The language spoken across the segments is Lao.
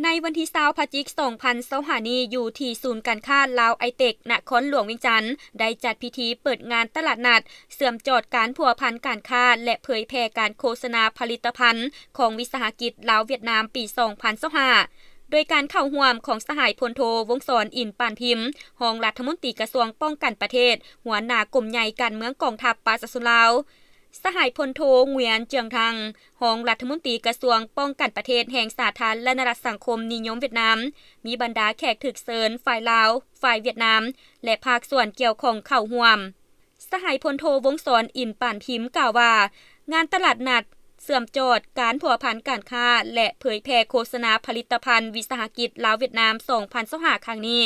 ໃນວັນທີຊາວ ພະຈິກ ສອງພັນຊາວຫ້ານີ້ ຢູ່ທີ່ສູນການຄ້າລາວໄອເຕັກ ນະຄອນຫຼວງວຽງຈັນ ໄດ້ຈັດພິທີເປີດງານຕະຫຼາດນັດເຊື່ອມຈອດການພົວພັນການຄ້າ ແລະ ເຜີຍແຜ່ການໂຄສະນາຜະລິດຕະພັນຂອງວິສາຫະກິດລາວຫວຽດນາມປີສອງພັນຊາວຫ້າ ໂດຍການເຂົ້າຮ່ວມຂອງສະຫາຍພົນໂທ ວົງສອນ ອິນປານພິມ ຮອງລັດຖະມົນຕີກະຊວງປ້ອງກັນປະເທດ, ຫົວໜ້າກົມໃຫຍ່ການເມືອງກອງທັບປະຊາຊົນລາວ, ສະຫາຍພົນໂທ ງວຽນ ເຈືອງທັງ ຮອງລັດຖະມົນຕີກະຊວງປ້ອງກັນປະເທດແຫ່ງສາທາລະນະລັດສັງຄົມນິຍົມຫວຽດນາມ, ມີບັນດາແຂກຖືກເຊີນຝ່າຍລາວ, ຝ່າຍຫວຽດນາມ ແລະ ພາກສ່ວນກ່ຽວຂ້ອງເຂົ້າຮ່ວມ. ສະຫາຍພົນໂທ ວົງສອນ ອິນປານພິມ ກ່າວວ່າ ງານຕະຫຼາດນັດເຊື່ອມຈອດການພົວພັນການຄ້າ ແລະ ເຜີຍແຜ່ໂຄສະນາຜະລິດຕະພັນວິສາຫະກິດລາວຫວຽດນາມສອງພັນຊາວຫ້າຄັ້ງນີ້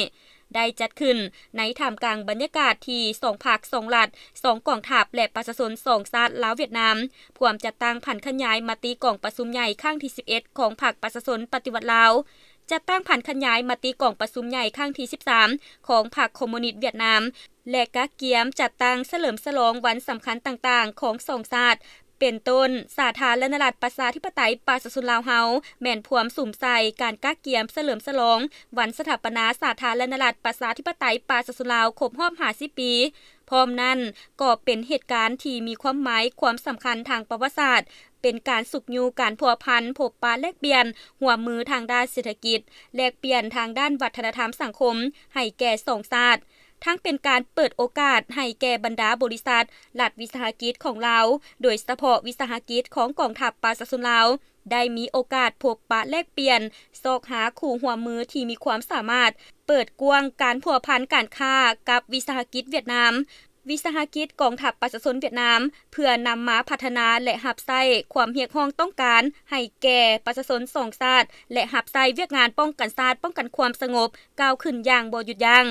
ໄດ້ຈັດຂຶ້ນໃນທ່າມກາງບັນຍາກາດທີ່ສອງພັກສອງລັດ, ສອງກອງທັບ ແລະ ປະຊາຊົນສອງຊາດລາວຫວຽດນາມ ພວມຈັດຕັ້ງຜັນຂະຫຍາຍມະຕິກອງປະຊຸມໃຫຍ່ຄັ້ງທີສິບເອັດຂອງພັກປະຊາຊົນປະຕິວັດລາວ, ຈັດຕັ້ງຜັນຂະຫຍາຍມະຕິກອງປະຊຸມໃຫຍ່ຄັ້ງທີສິບສາມຂອງພັກຄອມມູນິດຫວຽດນາມ ແລະ ກະກຽມຈັດຕັ້ງສະເຫຼີມສະຫຼອງວັນສຳຄັນຕ່າງໆຂອງສອງຊາດ ເປັນຕົ້ນ ສາທາລະນະລັດປະຊາທິປະໄຕປະຊາຊົນລາວເຮົາ ແມ່ນພວມສຸມໃສ່ການກະກຽມສະເຫຼີມສະຫຼອງວັນສະຖາປະນາສາທາລະນະລັດປະຊາທິປະໄຕປະຊາຊົນລາວຄົບຮອບຫ້າສິບປີ. ພ້ອມນັ້ນກໍເປັນເຫດການທີ່ມີຄວາມໝາຍຄວາມສຳຄັນທາງປະຫວັດສາດ, ເປັນການຊຸກຍູ້ການພົວພັນ, ພົບປະແລກປ່ຽນ, ຮ່ວມມືທາງດ້ານເສດຖະກິດ, ແລກປ່ຽນທາງດ້ານວັດທະນະທຳສັງຄົມໃຫ້ແກ່ສອງຊາດ. ທັງເປັນການເປີດໂອກາດໃຫ້ແກ່ບັນດາບໍລິສັດ, ລັດວິສາຫະກິດຂອງລາວ, ໂດຍສະເພາະວິສາຫະກິດຂອງກອງທັບປະຊາຊົນລາວ ໄດ້ມີໂອກາດພົບປະແລກປ່ຽນ, ຊອກຫາຄູ່ຮ່ວມມືທີ່ມີຄວາມສາມາດ, ເປີດກວ້າງການພົວພັນການຄ້າກັບວິສາຫະກິດຫວຽດນາມ, ວິສາຫະກິດກອງທັບປະຊາຊົນຫວຽດນາມ ເພື່ອນຳມາພັດທະນາ ແລະ ຮັບໃຊ້ຄວາມຮຽກຮ້ອງຕ້ອງການໃຫ້ແກ່ປະຊາຊົນສອງຊາດ ແລະ ຮັບໃຊ້ວຽກງານປ້ອງກັນຊາດ, ປ້ອງກັນຄວາມສະຫງົບ ກ້າວຂຶ້ນຢ່າງບໍ່ຢຸດຢັ້ງ.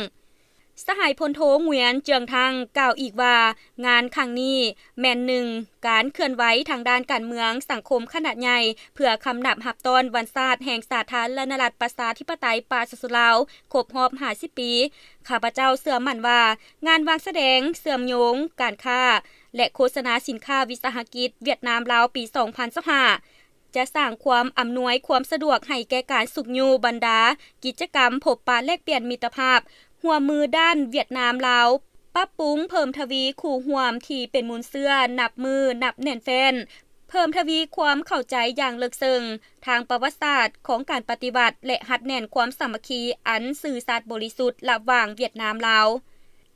ສະຫາຍພົນໂທ ງວຽນ ເຈືອງທັງ ກ່າວອີກວ່າ ງານຄັ້ງນີ້ແມ່ນໜຶ່ງການເຄື່ອນໄຫວທາງດ້ານການເມືອງສັງຄົມຂະໜາດໃຫຍ່ ເພື່ອຄຳນັບຮັບຕ້ອນວັນຊາດແຫ່ງສາທາລະນະລັດປະຊາທິປະໄຕປະຊາຊົນລາວຄົບຮອບຫ້າສິບປີ. ຂ້າພະເຈົ້າເຊື່ອໝັ້ນວ່າ ງານວາງສະແດງເຊື່ອມໂຍງການຄ້າ ແລະ ໂຄສະນາສິນຄ້າວິສາຫະກິດຫວຽດນາມ-ລາວປີສອງພັນຊາວຫ້າ ຈະສ້າງຄວາມອຳນວຍຄວາມສະດວກໃຫ້ແກ່ການຊຸກຍູ້ບັນດາກິດຈະກຳພົບປະແລກປ່ຽນມິດຕະພາບຮ່ວມມືດ້ານຫວຽດນາມ-ລາວ, ປັບປຸງເພີ່ມທະວີຄູ່ຮ່ວມທີ່ເປັນມູນເຊື້ອນັບມື້ນັບແໜ້ນແຟ້ນ, ເພີ່ມທະວີຄວາມເຂົ້າໃຈຢ່າງເລິກເຊິ່ງທາງປະຫວັດສາດຂອງການປະຕິວັດ ແລະ ຮັດແໜ້ນຄວາມສາມັກຄີອັນຊື່ສັດບໍລິສຸດລະຫວ່າງຫວຽດນາມ-ລາວ.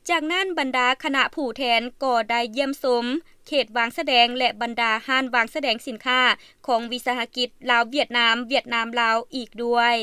ຈາກນັ້ນບັນດາຄະນະຜູ້ແທນກໍໄດ້ຢ້ຽມຊົມເຂດວາງສະແດງ ແລະ ບັນດາຮ້ານວາງສະແດງສິນຄ້າຂອງວິສາຫະກິດລາວຫວຽດນາມ, ຫວຽດນາມ-ລາວອີກດ້ວຍ.